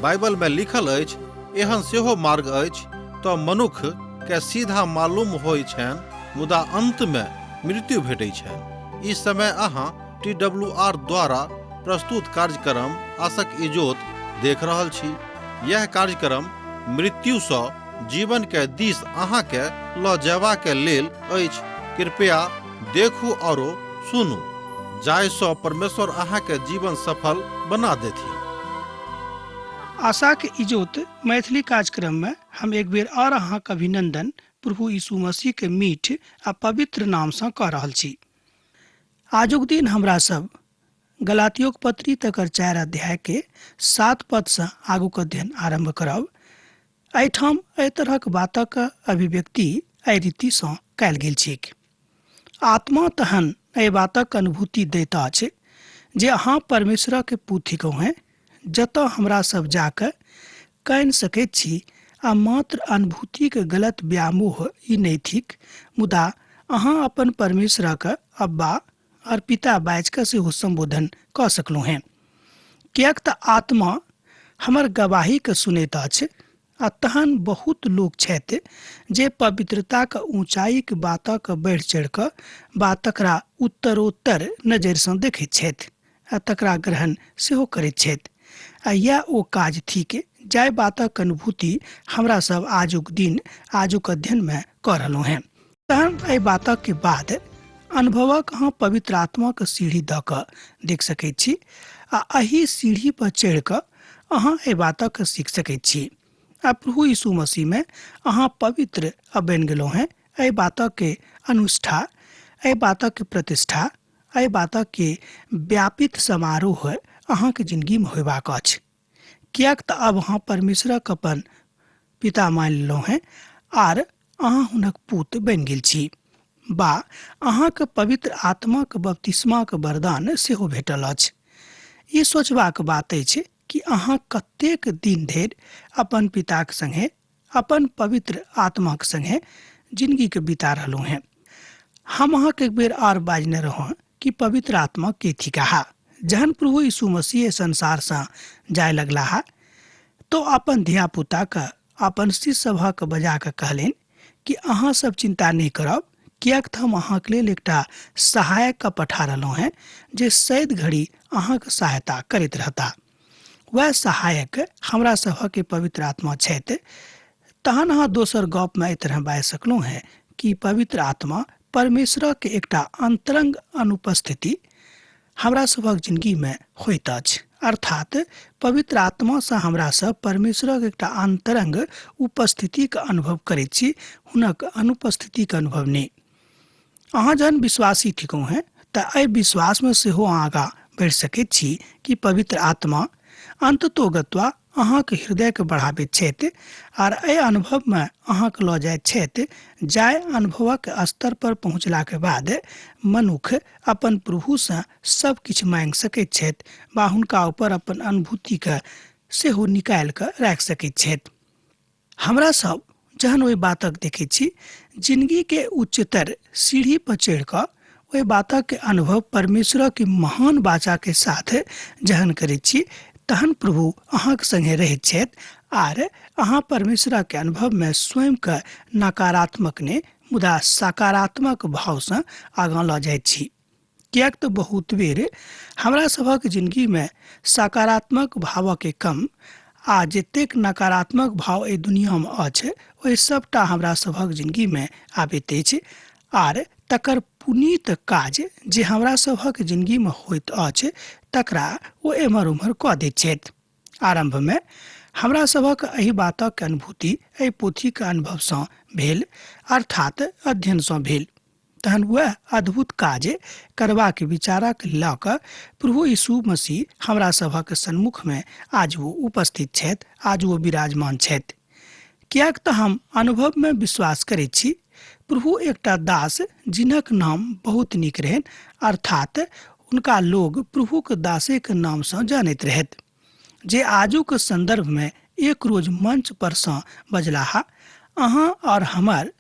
Bible में लिखल अछि, एहन सेहो मार्ग अछि तऽ मनुख के सीधा मालूम होइ छनि, मुदा अंत में मृत्यु भेटै छनि। ई समय अहाँ टी डब्ल्यू आर द्वारा प्रस्तुत कार्यक्रम आसक इजोत देख रहल छी। यह कार्यक्रम मृत्यु सँ जीवन के दिस अहाँ के ल जयबा के लेल अछि। कृपया देखू औरो सुनू, जाहि सँ परमेश्वर अहाँ के जीवन सफल बना देथिन। आशाक इजोत मैथिली कार्यक्रम में हम एक बेर और अहाँक अभिनंदन प्रभु यीशु मसीह के मीठ आ पवित्र नाम सँ कऽ रहल छी। आजुक दिन हमरा सब गलातियोक पत्री तकर 4 अध्याय के 7 पद सँ आगूक अध्ययन आरंभ करब। एहिठाम एहि तरहक बातक अभिव्यक्ति एहि रीति सँ कयल गेल छैक। आत्मा तहन एहि बातक अनुभूति दैत अछि जे अहाँ परमेश्वरक पुत्र थिकहुँ हेँ, जतऽ हमरा सब जाकऽ कानि सकैत छी आ मात्र अनुभूतिक गलत व्यामोह ई नहि थिक, मुदा अहाँ अपन परमेश्वरक अब्बा और पिता बाजि कऽ सेहो सम्बोधन कऽ सकलहुँ हेँ, किएक तऽ आत्मा हमर गवाहीके सुनैत अछि। आ तहन बहुत लोक छथि जे पवित्रताक ऊँचाइक बातक बढ़ि चढ़ि कऽ बा तकरा उत्तरोत्तर नजरिसँ देखैत छथि आ तकरा ग्रहण सेहो करैत छथि। आ इएह ओ काज थिक जाहि बातक अनुभूति हमरा सब आजुक दिन आजुक अध्ययनमे कऽ रहलहुँ हेँ। तहन एहि बातक बाद अनुभवक अहाँ पवित्र आत्माक सीढ़ी दऽ कऽ देख सकैत छी आ एहि सीढ़ी पर चढ़ि कऽ अहाँ एहि बातक सीख सकैत छी आ प्रभु यीशु मसीहमे अहाँ पवित्र आ बनि गेलहुँ हेँ। एहि बातक अनुष्ठा, एहि बातक प्रतिष्ठा, एहि बातक व्यापित समारोह अहाँके जिंदगीमे होयबाक अछि, किएक तऽ अब अहाँ परमेश्वरक अपन पिता मानि लेलहुँ हेँ आर अहाँ हुनक पूत बनि गेल छी बा अहाँके पवित्र आत्माक बपतिस्माक वरदान सेहो भेटल अछि। ई सोचबाक बात अछि कि अहाँ कतेक दिन धरि अपन पिताक संगे अपन पवित्र आत्माक संगे जिंदगीके बिता रहलहुँ हेँ। हम अहाँके एक बेर आर बाजने रहौं कि पवित्र आत्मा के थिकाहा। जहन प्रभु यीशु मसीह संसारसँ जाय लगलाहा तो अपन धियापुताके अपन शिष्य सभक बजा कऽ कहलनि कि अहाँ सब चिंता नहि करब, किएक तऽ हम अहाँके लेल एकटा सहायकके पठा रहलहुँ हेँ जे सैद घड़ी अहाँके सहायता करैत रहता। वएह सहायक हमरा सभक पवित्र आत्मा छथि। तहन अहाँ दोसर गपमे एहि तरह बाजि सकलहुँ हेँ कि पवित्र आत्मा परमेश्वरक एकटा अंतरंग अनुपस्थिति हमरा सभक जिंदगीमे होइत अछि। अर्थात पवित्र आत्मासँ हमरा सब परमेश्वरक एकटा अंतरंग उपस्थितिक अनुभव करैत छी, हुनक अनुपस्थितिक अनुभव नहि। अहाँ जहन विश्वासी थिकहुँ हेँ तऽ एहि विश्वासमे सेहो अहाँ आगाँ बढ़ि सकैत छी कि पवित्र आत्मा अंततोगत्वा अहाँके हृदयके बढ़ाबैत छथि आर एहि अनुभवमे अहाँके लऽ जाइत छथि, जाहि अनुभवक स्तर पर पहुँचलाके बाद मनुख अपन प्रभुसँ सब किछु माँगि सकैत छथि बा हुनका ऊपर अपन अनुभूतिके सेहो निकालि कऽ राखि सकैत छथि। हमरा सब जहन ओहि बातक देखैत छी जिंदगीके उच्चतर सीढ़ी पर चढ़ि कऽ ओहि बातक अनुभव परमेश्वरक महान वाचाके साथ जहन करैत छी तहन प्रभु अहाँके संगे रहैत छथि आर अहाँ परमेश्वरक अनुभवमे स्वयंके नकारात्मक नहि मुदा सकारात्मक भावसँ आगाँ लऽ जाइत छी। किएक तऽ बहुत बेर हमरा सभक जिंदगीमे सकारात्मक भावके कम आ जतेक नकारात्मक भाव एहि दुनियामे अछि ओहि सभटा हमरा सभक जिंदगीमे आबैत अछि आर तकर पुनीत काज जे हमरा सभक जिंदगीमे होइत अछि तकरा ओ एम्हर ओम्हर कऽ दैत छथि। आरम्भमे हमरा सभक एहि बातक अनुभूति एहि पोथीक अनुभवसँ भेल, अर्थात अध्ययनसँ भेल। तहन वएह अद्भुत काज करबाक विचारक लऽ कऽ प्रभु यीशु मसीह हमरा सभक सन्मुखमे आज ओ उपस्थित छथि, आज ओ विराजमान छथि। किएक तऽ हम अनुभवमे विश्वास करैत छी प्रभु एकटा दास जिनक नाम बहुत नीक रहनि, अर्थात हुनका लोग प्रभुक दासेक नामसँ जानैत रहथि। जे आजुक संदर्भमे एक रोज मंच परसँ बजलाह, अहाँ आओर हमर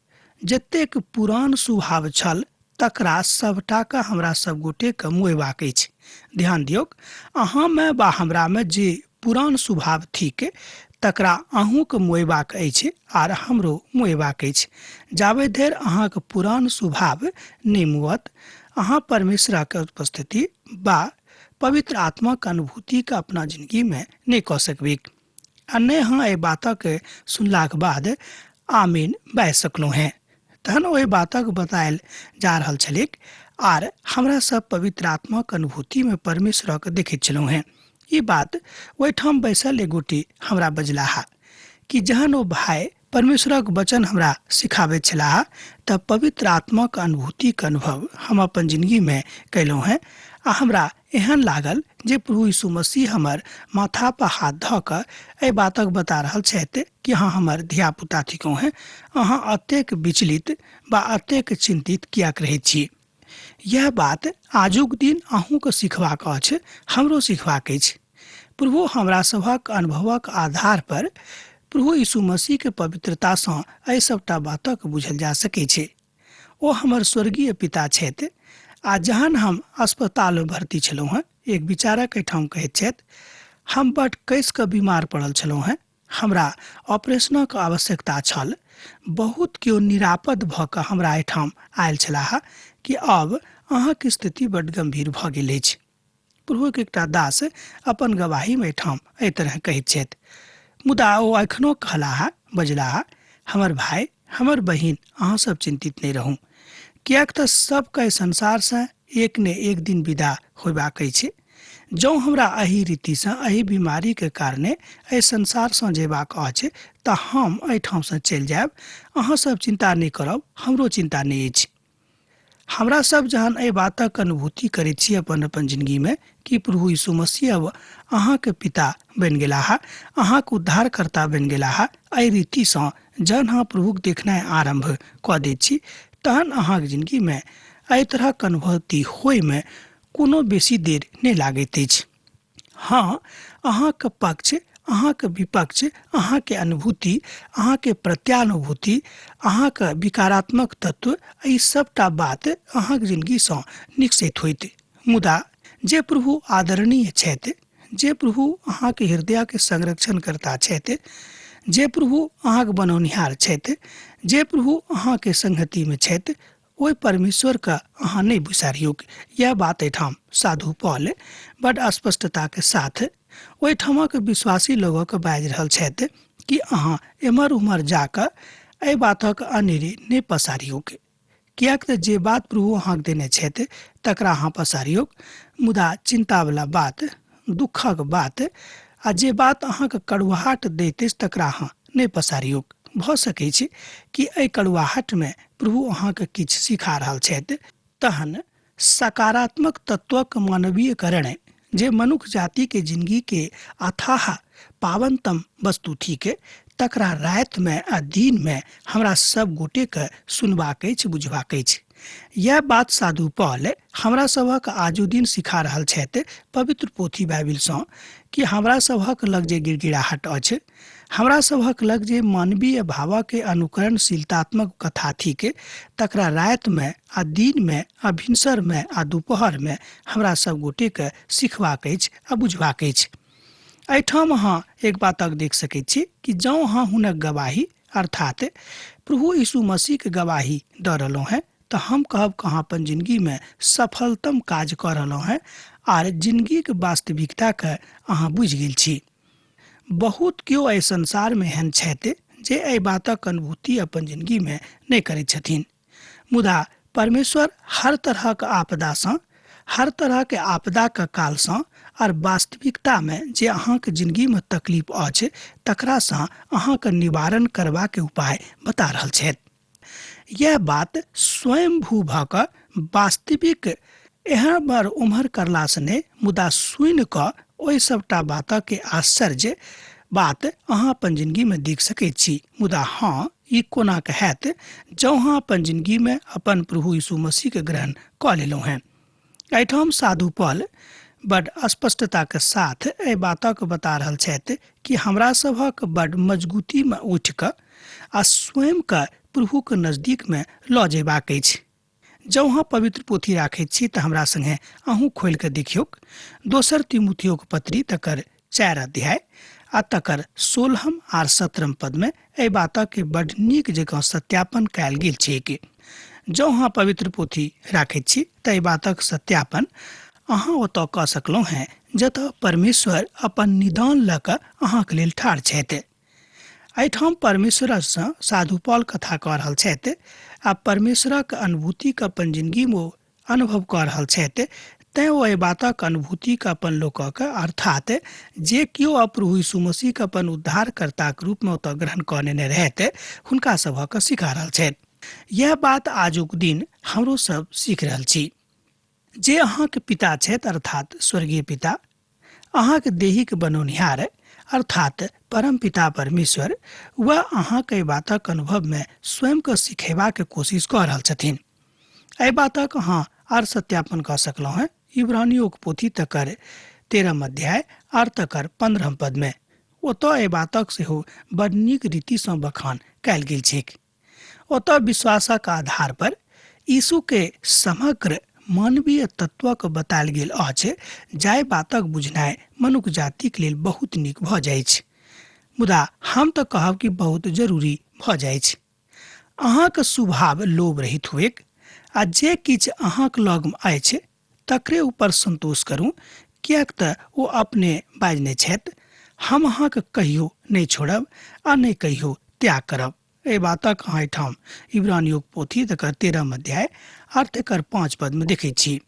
जतेक पुरान स्वभाव छल तकरा सभटाके हमरा सब गोटेके मुएबाक अछि। ध्यान दियौक, अहाँमे वा हमरामे जे पुरान स्वभाव थिक तकरा अहूँके मुएबाक अछि आर हमरो मुएबाक अछि। जाबे धरि अहाँके पुरान स्वभाव नहि मुअत, अहाँ परमेश्वरक उपस्थिति वा पवित्र आत्माक अनुभूतिके अपना जिंदगीमे नहि कऽ सकबैक। आ नहि अहाँ एहि बातक सुनलाक बाद आमीन बाजि सकलहुँ हेँ। तहन ओहि बातक बतायल जा रहल छलैक आर हमरा सब पवित्र आत्माक अनुभूतिमे परमेश्वरक देखैत छलहुँ हेँ। ई बात ओहिठाम बैसल एक गोटे हमरा बजलाह कि जहन ओ भाय परमेश्वरक वचन हमरा सिखाबैत छलाह तऽ पवित्र आत्माक अनुभूतिक अनुभव हम अपन जिंदगीमे कयलहुँ हेँ आ हमरा एहन लागल जे प्रभु यीशु मसीह हमर माथा पर हाथ धऽ कऽ एहि बातक बता रहल छथि कि अहाँ हमर धियापुता थिकहुँ हेँ, अहाँ अतेक विचलित वा अतेक चिन्तित किएक रहैत छी। यैह बात आजुक दिन अहूँके सिखबाक अछि, हमरो सिखबाक अछि। प्रभु हमरा सभक अनुभवक आधार पर प्रभु यीशु मसीहके पवित्रतासँ एहि सभटा बातक बुझल जा सकै छै। ओ हमर स्वर्गीय पिता छथि आ जहन हम अस्पतालमे भर्ती छलहुँ हेँ, एक विचारक एहिठाम कहैत छथि, हम बड कसि कऽ बीमार पड़ल छलहुँ हेँ, हमरा ऑपरेशनक आवश्यकता छल। बहुत केओ निरापद भऽ कऽ हमरा एहिठाम आयल छलाह कि अब अहाँक स्थिति बड्ड गम्भीर भऽ गेल अछि। प्रभुक एकटा दास अपन गवाहीमे एहिठाम एहि तरह कहैत छथि। मुदा ओ एखनो कहलाह, बजलाह, हमर भाय, हमर बहिन, अहाँ सब चिन्तित नहि रहू, किएक तऽ सबके एहि संसारसँ एक ने एक दिन विदा होयबाक अछि। जँ हमरा एहि रीतिसँ एहि बीमारीके कारणे एहि संसारसँ जेबाक अछि तऽ हम एहिठामसँ चलि जायब। अहाँ सब चिन्ता नहि करब, हमरो चिन्ता नहि अछि। हमरा सब जहन एहि बातक अनुभूति करैत छी अपन अपन जिंदगीमे कि प्रभु यीशु मसीह अब अहाँके पिता बनि गेलाह, अहाँके उद्धारकर्ता बनि गेलाह, एहि रीतिसँ जहन अहाँ प्रभुक देखनाइ आरम्भ कऽ दैत छी तहन अहाँके जिंदगीमे एहि तरहक अनुभूति होइमे कोनो बेसी देर नहि लागैत अछि। हँ, अहाँके पक्ष, अहाँके विपक्ष, अहाँके अनुभूति, अहाँके प्रत्यानुभूति, अहाँके विकारात्मक तत्व, एहि सबटा बात अहाँके जिंदगीसँ निकसैत होइत। मुदा जे प्रभु आदरणीय छथि, जे प्रभु अहाँके हृदयके संरक्षणकर्ता छथि, जे प्रभु अहाँके बनौनिहार छथि, जे प्रभु अहाँके संगतिमे छथि, ओहि परमेश्वरके अहाँ नहि बिसारियौक। यैह बात एहिठाम साधु पॉल बड स्पष्टताके साथ ओहिठामक विश्वासी लोगक बाजि रहल छथि कि अहाँ एम्हर उम्हर जाकऽ एहि बातक अनेरे नहि पसारियौक, किएक तऽ जे बात प्रभु अहाँके देने छथि तकरा अहाँ पसारियौक, मुदा चिन्तावला बात, दुःखक बात आ जे बात अहाँके कड़ुआहट दैत अछि तकरा अहाँ नहि पसारियौक। भऽ सकै छै कि एहि कड़ुआहटमे प्रभु अहाँके किछु सिखा रहल छथि। तहन सकारात्मक तत्वक मानवीयकरण जे मनुख जातिके जिंदगीके अथाह पावनतम वस्तु थिक तकरा रातिमे आ दिनमे हमरा सब गोटेके सुनबाक अछि, बुझबाक अछि। यैह बात साधु पॉल हमरा सभक आजु दिन सिखा रहल छथि पवित्र पोथी बाइबिलसँ कि हमरा सभक लग जे गिड़गिड़ाहट अछि, हमरा सभक लग जे मानवीय भावके अनुकरणशीलतात्मक कथा थिक तकरा रातिमे आ दिनमे आ भिनसरमे आ दुपहरमे हमरा सब गोटेके सिखबाक अछि आ बुझबाक अछि। एहिठाम अहाँ एक बातक देख सकैत छी कि जँ अहाँ हुनक गवाही अर्थात प्रभु यीशु मसीहके गवाही दऽ रहलहुँ हेँ तऽ हम कहब कि अहाँ अपन जिनगीमे सफलतम काज कऽ रहलहुँ हेँ आर जिनगीके वास्तविकताके अहाँ बुझि गेल छी। बहुत केओ एहि संसारमे एहन छथि जे एहि बातक अनुभूति अपन जिनगीमे नहि करैत छथिन, मुदा परमेश्वर हर तरहक आपदासँ, हर तरहके आपदाके कालसँ आर वास्तविकतामे जे अहाँके जिनगीमे तकलीफ अछि तकरासँ अहाँके निवारण करबाके उपाय बता रहल छथि। यैह बात स्वयंभू भऽ कऽ वास्तविक एम्हर ओम्हर करलासँ नहि, मुदा सुनि कऽ ओहि सभटा बातके आश्चर्य बात अहाँ अपन जिनगीमे देख सकैत छी। मुदा हँ, ई कोना कऽ हैत जँ अहाँ अपन जिनगीमे अपन प्रभु यीशु मसीहके ग्रहण कऽ लेलहुँ हेँ। एहिठाम साधु पॉल बड स्पष्टताक साथ एहि बातक बता रहल छथि कि हमरा सभक बड मजगूतीमे उठि कऽ आ स्वयंके प्रभुके नजदीकमे लऽ जयबाक अछि। जँ अहाँ पवित्र पोथी राखैत छी तऽ हमरा सङ्गे अहूँ खोलि कऽ देखियौक दोसर तिमुथियोक पत्री तकर 4 अध्याय आ तकर 16 आर 17 पदमे एहि बातके बड नीक जकाँ सत्यापन कयल गेल छैक। जँ अहाँ पवित्र पोथी राखैत छी तऽ एहि बातक सत्यापन अहाँ ओतऽ कऽ सकलहुँ हेँ जतऽ परमेश्वर अपन निदान लऽ कऽ अहाँके लेल ठाढ़ छथि। एहिठाम परमेश्वरसँ साधु पॉल कथा कऽ रहल छथि आ परमेश्वरक अनुभूतिके अपन जिनगीमे ओ अनुभव कऽ रहल छथि, तेँ ओ एहि बातक अनुभूतिके अपन लोकक अर्थात जे केओ प्रभु यीशु मसीहके अपन उद्धारकर्ताक रूपमे ओतऽ ग्रहण कऽ नेने रहथि हुनका सभक सिखा रहल छथि। इएह बात आजुक दिन हमरो सब सीख रहल छी। जे अहाँके पिता छथि अर्थात स्वर्गीय पिता, अहाँके देहीके बनौनिहार अर्थात परम पिता परमेश्वर, वह अहाँके एहि बातक अनुभवमे स्वयंके सिखेबाक कोशिश कऽ रहल छथिन। एहि बातक अहाँ आर सत्यापन कऽ सकलहुँ हेँ इब्रानियोक पोथी तकर 13 अध्याय आर तकर 15 पदमे। ओतऽ एहि बातक सेहो बड नीक रीतिसँ बखान कयल गेल छैक। ओतऽ विश्वासक आधार पर यीशुके समग्र मानवीय तत्वक बतायल गेल अछि, जाहि बातक बुझनाइ मनुख जातिक लेल बहुत नीक भऽ जाइछ, मुदा हम तऽ कहब कि बहुत जरूरी भऽ जाइछ। अहाँक स्वभाव लोभ रहित हुएक आ जे किछु अहाँक लगमे अछि तकरे ऊपर संतोष करू, किएक तऽ ओ अपने बाजने छथि, हम अहाँके कहियो नहि छोड़ब आ नहि कहियो त्याग करब। एहि बातक अहाँ एहिठाम इब्रानियोक पोथी तकर 13 अध्याय आर तकर 5 पदमे देखै छी।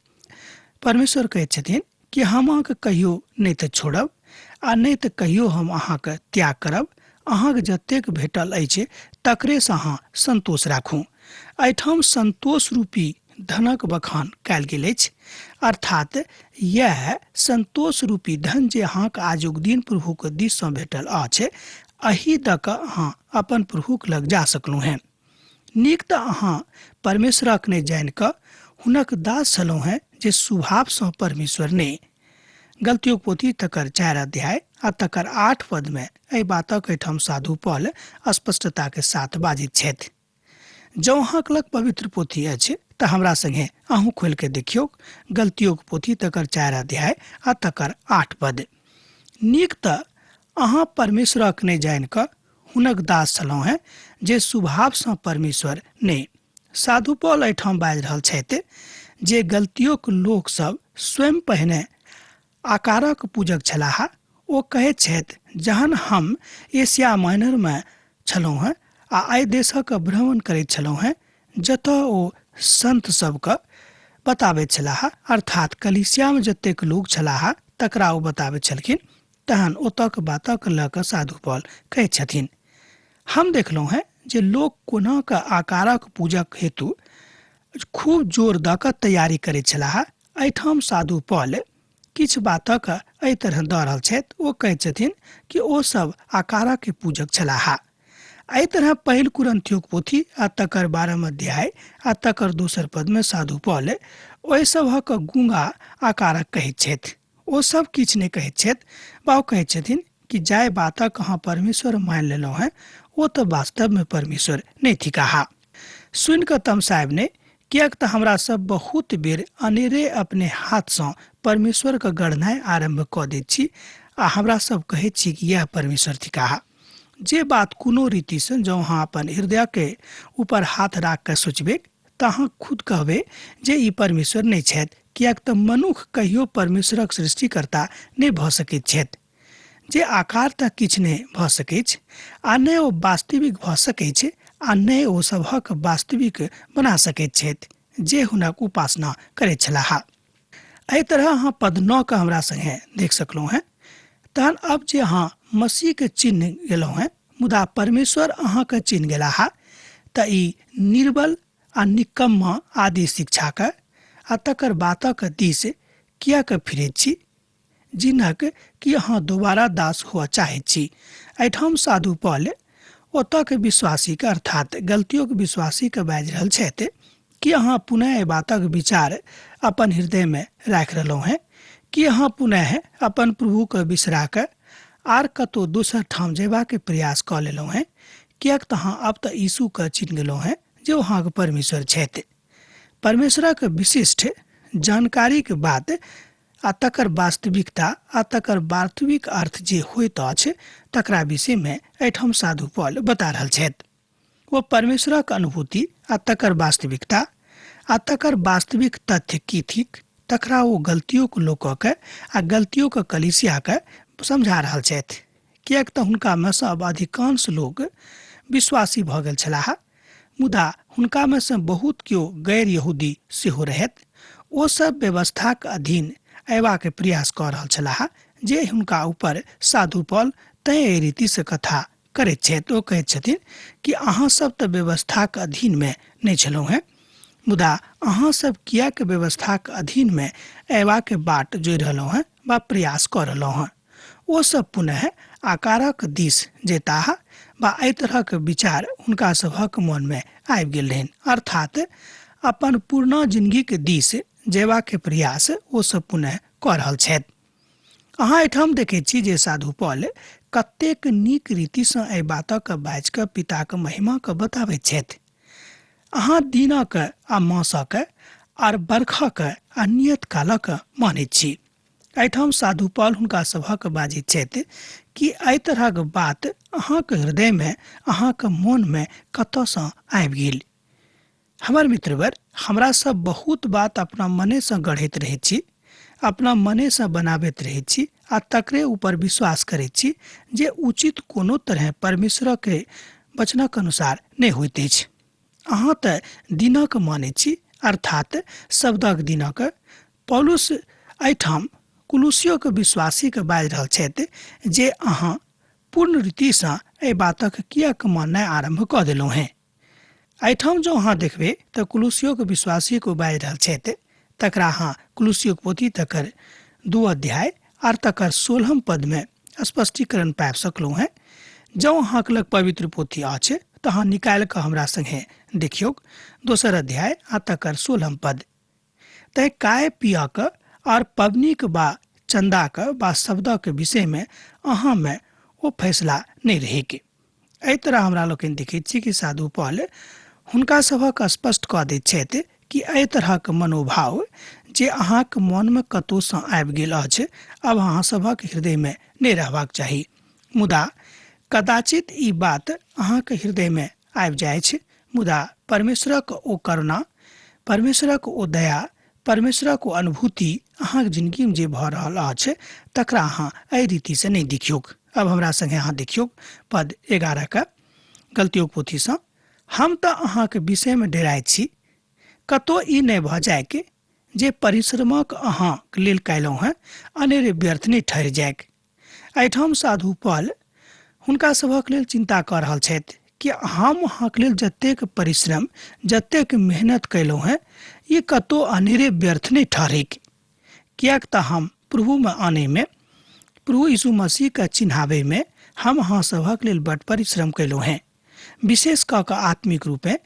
परमेश्वर कहैत छथिन कि हम अहाँके कहियो नहि तऽ छोड़ब आ नहि तऽ कहियो हम अहाँके त्याग करब। अहाँके जतेक भेटल अछि तकरेसँ अहाँ संतोष राखू। एहिठाम संतोष रूपी धनक बखान कयल गेल अछि, अर्थात यैह संतोष रूपी धन जे अहाँके आजुक दिन प्रभुके दिससँ भेटल अछि, एहि दऽ कऽ अहाँ अपन प्रभुक लग जा सकलहुँ हेँ। नीक तऽ अहाँ परमेश्वरक नहि जानि कऽ हुनक दास छलहुँ हेँ जे स्वभावसँ परमेश्वर नहि। गलतियोक पोथी तकर 4 अध्याय आ तकर 8 पदमे एहि बातक एहिठाम साधु पॉल स्पष्टताके साथ बाजैत छथि। जँ अहाँक लग पवित्र पोथी अछि तऽ हमरा सङ्गे अहूँ खोलि कऽ देखियौक गलतियोक पोथी तकर 4 अध्याय आ तकर 8 पद। नीक तऽ अहाँ परमेश्वरक नहि जानि कऽ हुनक दास छलहुँ हेँ जे स्वभावसँ परमेश्वर नहि। साधु पॉल एहिठाम बाजि रहल छथि जे गलतियोक लोकसभ स्वयं पहिने आकारक पूजक छलाह। ओ कहैत छथि, जहन हम एशिया माइनरमे छलहुँ हेँ आ एहि देशक भ्रमण करैत छलहुँ हेँ जतऽ ओ संत सबके बताबैत छलाह, अर्थात कलीसियामे जतेक लोक छलाह तकरा ओ बताबैत छलखिन, तहन ओतऽके बातक लऽ कऽ साधु पॉल कहैत छथिन, हम देखलहुँ हेँ जे लोक कोना कऽ आकारक पूजक हेतु खूब जोर दऽ कऽ तैयारी करैत छलाह। एहिठाम साधु पॉल किछु बातक एहि तरह दऽ रहल छथि। ओ कहैत छथिन कि ओ सब आकारक पूजक छलाह। एहि तरह पहिल कुरन्थियोक पोथी आ तकर 12 अध्याय आ तकर दोसर पदमे साधु पॉल ओहि सभक गूंगा आकारक कहैत छथि। ओ सब किछु नहि कहैत छथि बा ओ कहैत छथिन कि जाहि बातक अहाँ परमेश्वर मानि लेलहुँ हेँ ओ तऽ वास्तवमे परमेश्वर नहि थिकाह। सुनि कऽ तमसायब नहि, किएक तऽ हमरा सब बहुत बेर अनेरे अपने हाथसँ परमेश्वरके गढ़नाइ आरम्भ कऽ दैत छी आ हमरा सब कहैत छी कि इएह परमेश्वर थिकाह। जे बात कोनो रीतिसँ जँ अहाँ अपन हृदयके ऊपर हाथ राखि कऽ सोचबै तऽ अहाँ खुद कहबै जे ई परमेश्वर नहि छथि, किएक तऽ मनुख कहियो परमेश्वरक सृष्टिकर्ता नहि भऽ सकैत छथि। जे आकार तऽ किछु नहि भऽ सकैछ आ नहि ओ वास्तविक भऽ सकैछ आ नहि ओ सभक वास्तविक बना सकैत छथि जे हुनक उपासना करैत छलाह। एहि तरह अहाँ पद 9 के हमरा संगे देख सकलहुँ हेँ। तहन अब जे अहाँ मसीहके चिन्ह गेलहुँ हेँ, मुदा परमेश्वर अहाँके चिन्ह गेलाह, तऽ ई निर्बल आ निकम्मा आदि शिक्षाके आ तकर बातक दिस किएक फिरैत छी, जिनक कि अहाँ दोबारा दास हुअ चाहैत छी। एहिठाम साधु पॉल ओतऽके विश्वासीके अर्थात गलतियोके विश्वासीके बाजि रहल छथि कि अहाँ पुनः एहि बातक विचार अपन हृदयमे राखि रहलहुँ हेँ, की अहाँ पुनः अपन प्रभुके बिसरा कऽ आर कतहु दोसर ठाम जयबाक प्रयास कऽ लेलहुँ हेँ? किएक तऽ अहाँ आब तऽ यीशुके चिन्ह गेलहुँ हेँ जे ओ अहाँके परमेश्वर छथि। परमेश्वरक विशिष्ट जानकारीक बात आ तकर वास्तविकता आ तकर वास्तविक अर्थ जे होइत अछि तकरा विषयमे एहिठाम साधु पॉल बता रहल छथि। ओ परमेश्वरक अनुभूति आ तकर वास्तविकता आ तकर वास्तविक तथ्य की थिक तकरा ओ गलतियोक लोकके आ गलतियोक कलीसियाके समझा रहल छथि, किएक तऽ हुनकामे सँ अब अधिकांश लोक विश्वासी भऽ गेल छलाह, मुदा हुनकामे सँ बहुत केओ गैर यहूदी सेहो रहथि। ओ सब व्यवस्थाक अधीन अयबाक प्रयास कऽ रहल छलाह जे हुनका ऊपर साधु पॉल तैं एहि रीतिसँ कथा करैत छथि। ओ कहैत छथिन कि अहाँ सब तऽ व्यवस्थाक अधीनमे नहि छलहुँ हेँ, मुदा अहाँ सब किएक व्यवस्थाक अधीनमे अयबाक बाट जोड़ि रहलहुँ हेँ वा प्रयास कऽ रहलहुँ हेँ? ओ सब पुनः आकारक दिस जेताह वा एहि तरहक विचार हुनका सभक मनमे आबि गेल रहनि, अर्थात अपन पुरना जिनगीक दिस जयबाक प्रयास ओ सब पुनः कऽ रहल छथि। अहाँ एहिठाम देखैत छी जे साधु पॉल कतेक नीक रीतिसँ एहि बातक बाजि कऽ पिताक महिमाके बताबैत छथि। अहाँ दिनक आ मासक आर बरखक आ नियत कालक मानैत छी। एहिठाम साधु पॉल हुनका सभक बाजैत छथि कि एहि तरहक बात अहाँक हृदयमे अहाँक मोनमे कतऽसँ आबि गेल। हमर मित्रवर, हमरा सब बहुत बात अपना मनेसँ गढ़ैत रहैत छी, अपना मनेसँ बनाबैत रहैत छी आ तकरे ऊपर विश्वास करैत छी जे उचित कोनो तरहे परमेश्वरक वचनक अनुसार नहि होइत अछि। अहाँ तऽ दिनक मानैत छी, अर्थात शब्दक दिनक। पौलुस एहिठाम कुलुसियोक विश्वासीके बाजि रहल छथि जे अहाँ पूर्ण रीतिसँ एहि बातक किएक माननाइ आरम्भ कऽ देलहुँ हेँ। एहिठाम जँ अहाँ देखबै तऽ कुलुसियोक विश्वासीके ओ बाजि रहल छथि, तकरा अहाँ कुलुसियोक पोथी तकर 2 अध्याय आर तकर 16 पदमे स्पष्टीकरण पाबि सकलहुँ हेँ। जँ अहाँके लग पवित्र पोथी अछि तऽ अहाँ निकालि कऽ हमरा सङ्गे देखियौक 2 अध्याय आ तकर 16 पद। तैँ काय पियक आर पबनीक बा चन्दाक बा शब्दक विषयमे अहाँमे ओ फैसला नहि रहैक। एहि तरह हमरा लोकनि देखैत छी कि साधु पॉल हुनका सभक स्पष्ट कऽ दैत छथि कि एहि तरहक मनोभाव जे अहाँक मनमे कतहुसँ आबि गेल अछि अब अहाँ सभक हृदयमे नहि रहबाक चाही, मुदा कदाचित ई बात अहाँक हृदयमे आबि जाइछ, मुदा परमेश्वरक ओ करुणा, परमेश्वरक ओ दया, परमेश्वरक ओ अनुभूति अहाँक जिनगीमे जे भऽ रहल अछि तकरा अहाँ एहि रीतिसँ नहि देखियौक। अब हमरा सङ्गे अहाँ देखियौक पद 11 के गलतियोक पोथीसँ, हम तऽ अहाँके विषयमे डेराइत छी, कतौ ई नहि भऽ जाइक जे परिश्रमक अहाँक लेल कयलहुँ हेँ अनेरे व्यर्थ नहि ठहरि जाइक। एहिठाम साधु पॉल हुनका सभक लेल चिन्ता कऽ रहल छथि कि हम अहाँके लेल जतेक परिश्रम जतेक मेहनत कयलहुँ हेँ ई कतौ अनेरे व्यर्थ नहि ठहरैक, किएक तऽ हम प्रभुमे आनैमे, प्रभु यीशु मसीहके चिन्हाबैमे हम अहाँ सभक लेल बड परिश्रम कयलहुँ हेँ, विशेष कऽ कऽ आत्मिक रूपेँ।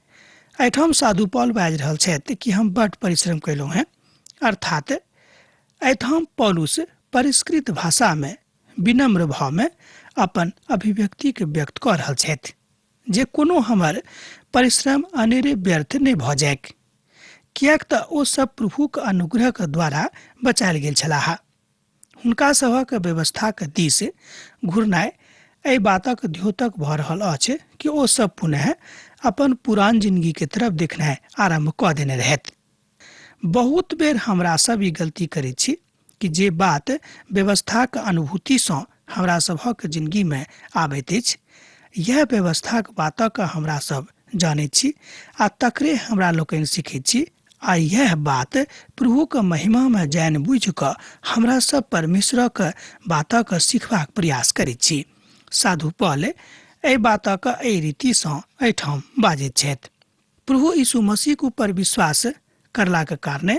एहिठाम साधु पॉल बाजि रहल छथि कि हम बड परिश्रम कयलहुँ हेँ, अर्थात एहिठाम पौलुस परिष्कृत भाषामे विनम्र भावमे अपन अभिव्यक्तिके व्यक्त कऽ रहल छथि जे कोनो हमर परिश्रम अनेरे व्यर्थ नहि भऽ जाइक, किएक तऽ ओ सब प्रभुक अनुग्रहक द्वारा बचायल गेल छलाह। हुनका सभक व्यवस्थाक दिस घुरनाइ एहि बातक द्योतक भऽ रहल अछि कि ओ सब पुनः अपन पुरान जिनगीके तरफ देखनाइ आरम्भ कऽ देने रहथि। बहुत बेर हमरा सब ई गलती करैत छी कि जे बात व्यवस्थाक अनुभूतिसँ हमरा सभक जिनगीमे आबैत अछि, यएह व्यवस्थाक बातक हमरा सब जानैत छी आ तकरे हमरा लोकनि सीखैत छी आ यएह बात प्रभुक महिमामे जानि बुझि कऽ हमरा सब परमेश्वरक बातक सीखबाक प्रयास करैत छी। साधु पॉल एहि बातक एहि रीतिसँ एहिठाम बाजैत छथि। प्रभु यीशु मसीहक ऊपर विश्वास करलाक कारणे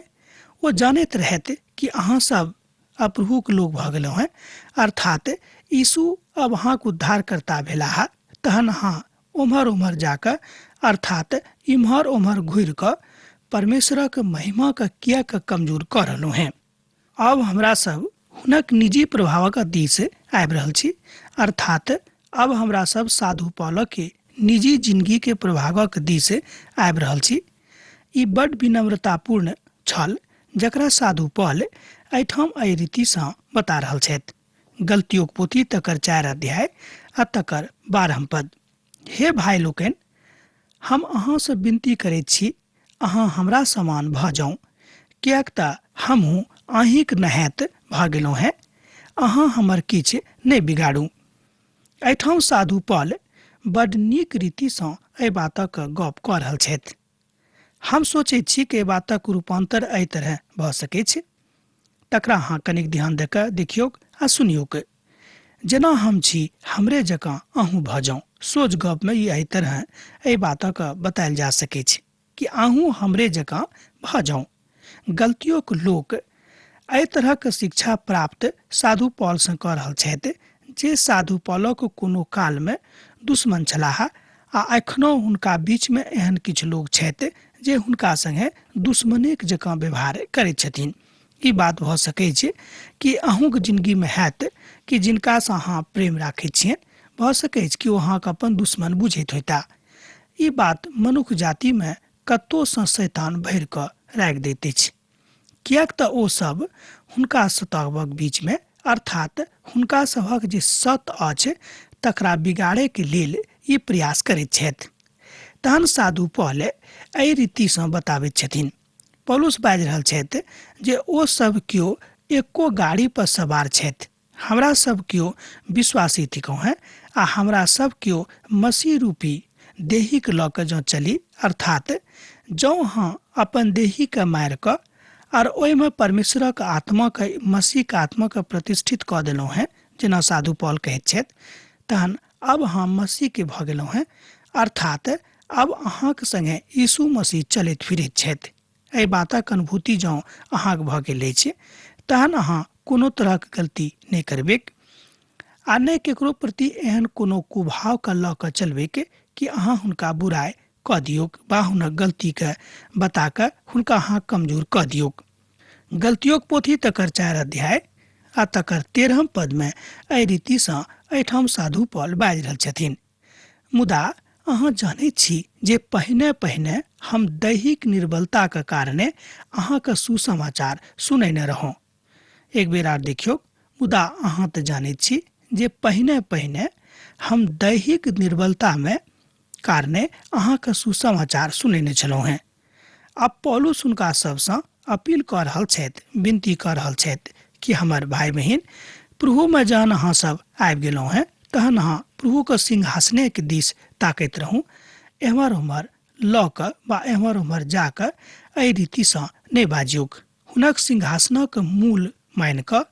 ओ जानैत रहथि कि अहाँ सब अब प्रभुक लोक भऽ गेलहुँ हेँ, अर्थात यीशु अब अहाँक उद्धारकर्ता भेलाह, तहन अहाँ ओम्हर ओम्हर जाकऽ अर्थात इम्हर ओम्हर घुरि कऽ परमेश्वरक महिमाके किएक कमजोर कऽ रहलहुँ हेँ। आब हमरा सब हुनक निजी प्रभावक दिस आबि रहल छी, अर्थात आब हमरा सब साधु पौलक के निजी जिंदगी के प्रभावक दिस आबि रहल छी। ई बड विनम्रतापूर्ण छल जकरा साधु पौल एहिठाम एहि रीतिसँ बता रहल छथि। गलतियोक पोथी तकर 4 अध्याय आ तकर 12 पद। हे भाइ लोकनि, हम अहाँसँ विनती करैत छी, अहाँ हमरा समान भऽ जाउ, किएक तऽ हमहूँ अहीँक नहायत भऽ गेलहुँ हेँ। अहाँ हमर किछु नहि बिगाड़ू। एहिठाम साधु पॉल बड नीक रीतिसँ एहि बातक गप कऽ रहल छथि। हम सोचैत छी कि एहि बातक रूपान्तर एहि तरह भऽ सकैछ। तकरा अहाँ कनिक ध्यान दऽ कऽ देखियौक आ सुनियौक। जेना हम छी हमरे जकाँ अहूँ भऽ जाउ। सोझ गपमे ई एहि तरह एहि बातक बतायल जा सकैछ कि अहूँ हमरे जकाँ भऽ जाउ। गलतियोक लोक एहि तरहक शिक्षा प्राप्त साधु पॉलसँ कऽ रहल छथि जे साधु पॉलक कोनो कालमे दुश्मन छलाह आ एखनो हुनका बीचमे एहन किछु लोक छथि जे हुनका सङ्गे दुश्मनेक जकाँ व्यवहार करैत छथिन। ई बात भऽ सकैछ कि अहूँके जिनगीमे हैत कि जिनकासँ अहाँ प्रेम राखै छियनि, भऽ सकैछ कि ओ अहाँके अपन दुश्मन बुझैत होयता। ई बात मनुख जातिमे कतोसँ शैतान भरि कऽ राखि दैत अछि, किएक तऽ ओ सब हुनका सतहक बीचमे, अर्थात हुनका सभक जे सत अछि तकरा बिगाड़ैके लेल ई प्रयास करैत छथि। तहन साधु पॉल एहि रीतिसँ बताबैत छथिन। पौलुस बाजि रहल छथि जे ओ सब केओ एको गाड़ी पर सवार छथि। हमरा सब केओ विश्वासी थिकहुँ हेँ आ हमरा सब केओ मसीह रूपी देहीक लऽ कऽ जँ चली, अर्थात जँ अहाँ अपन देहीके मारि कऽ आर ओहिमे परमेश्वरक आत्माके, मसीहके आत्माके प्रतिष्ठित कऽ देलहुँ हेँ, जेना साधु पॉल कहैत छथि, तहन अब अहाँ मसीहके भऽ गेलहुँ हेँ, अर्थात अब अहाँक सङ्गे यीशु मसीह चलैत फिरैत छथि। एहि बातक अनुभूति जँ अहाँक भऽ गेल अछि तहन अहाँ कोनो तरहक गलती नहि करबैक आ नहि केकरो प्रति एहन कोनो कुभावके लऽ कऽ चलबैक कि अहाँ हुनका बुराइ कऽ दियौक वा हुनक गलतीके बता कऽ हुनका अहाँ कमजोर कऽ दियौक। गलतियोक पोथी तकर 4 अध्याय आ तकर 13 पदमे एहि रीतिसँ एहिठाम साधु पॉल बाजि रहल छथिन। मुदा अहाँ जनैत छी जे पहिने पहिने हम दैहिक निर्बलताक कारणे अहाँके सुसमाचार सुनैने रहौं। एक बेर आर देखियौक, मुदा अहाँ तऽ जानैत छी जे पहिने पहिने हम दैहिक निर्बलतामे कारणे अहाँके सुसमाचार सुनैने छलहुँ हेँ। आब पौलुस हुनका सभसँ अपील कऽ रहल छथि, विनती कऽ रहल छथि कि हमर भाय बहिन, प्रभुमे जहन अहाँ सब आबि गेलहुँ हेँ तहन अहाँ प्रभुके सिंहासनेके दिस ताकैत रहू, एम्हर ओम्हर लऽ कऽ वा एम्हर ओम्हर जा कऽ एहि रीतिसँ नहि बाजियौक। हुनक सिंहासनक मूल मानि कऽ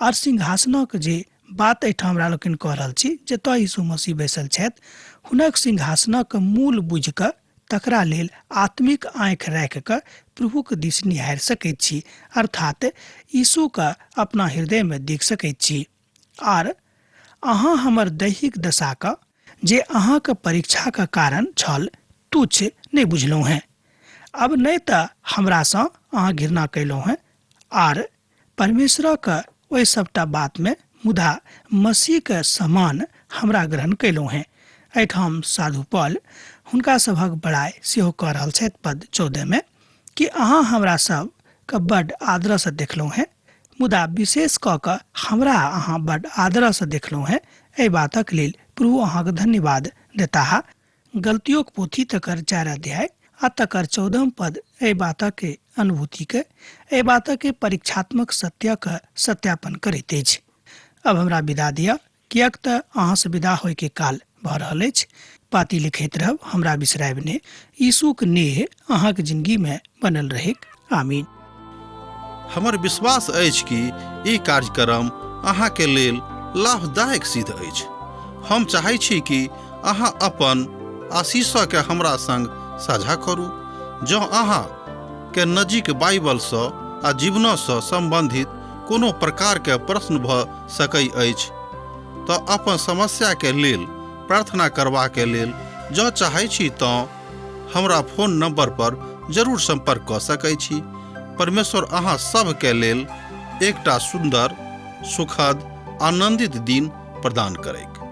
आर सिंहासनक जे बात एहिठाम हमरा लोकनि कऽ रहल छी, जतय यीशु मसीह बैसल छथि, हुनक सिंहासनक मूल बुझि कऽ तकरा लेल आत्मिक आँखि राखि कऽ प्रभुक दिस निहारि सकैत छी, अर्थात यीशुके अपना हृदयमे देख सकैत छी। आर अहाँ हमर दैहिक दशाके, जे अहाँके परीक्षाक कारण छल, तुच्छ नहि बुझलहुँ हेँ। अब नहि तऽ हमरासँ अहाँ घृणा कयलहुँ हेँ आर परमेश्वरक ओहि सभटा बातमे, मुदा मसीहके समान हमरा ग्रहण कयलहुँ हेँ। एहिठाम साधु पॉल हुनका सभक बड़ाइ सेहो कऽ रहल छथि पद 14 मे कि अहाँ हमरा सबके बड्ड आदरसँ देखलहुँ हेँ, मुदा विशेष कऽ कऽ हमरा अहाँ बड्ड आदरसँ देखलहुँ हेँ। एहि बातक लेल प्रभु अहाँक धन्यवाद देताह। गलतियोक पोथी तकर 4 अध्याय आ तकर 14 पद एहि बातक अनुभूतिके, एहि बातक परीक्षात्मक सत्यक सत्यापन करैत अछि। अब हमरा विदा दिअ, किएक तऽ अहाँसँ विदा होइके काल भऽ रहल अछि। पाती लिखैत रहब, हमरा बिसरायब नहि। यीशुक नेह अहाँक जिंदगीमे बनल रहैक। आमीन। हमर विश्वास अछि कि ई कार्यक्रम अहाँके लेल लाभदायक सिद्ध अछि। हम चाहै छी कि अहाँ अपन आशीषके हमरा संग साझा करू। जँ अहाँ के नजीक बाइबलसँ आ जीवनसँ सम्बन्धित कोनो प्रकारके प्रश्न भऽ सकै अछि तऽ अपन समस्याके लेल प्रार्थना करबाके लेल जँ चाहै छी तँ हमरा फोन नंबर पर जरूर संपर्क कऽ सकै छी। परमेश्वर अहाँ सबके लेल एकटा सुन्दर, सुखद, आनन्दित दिन प्रदान करैक।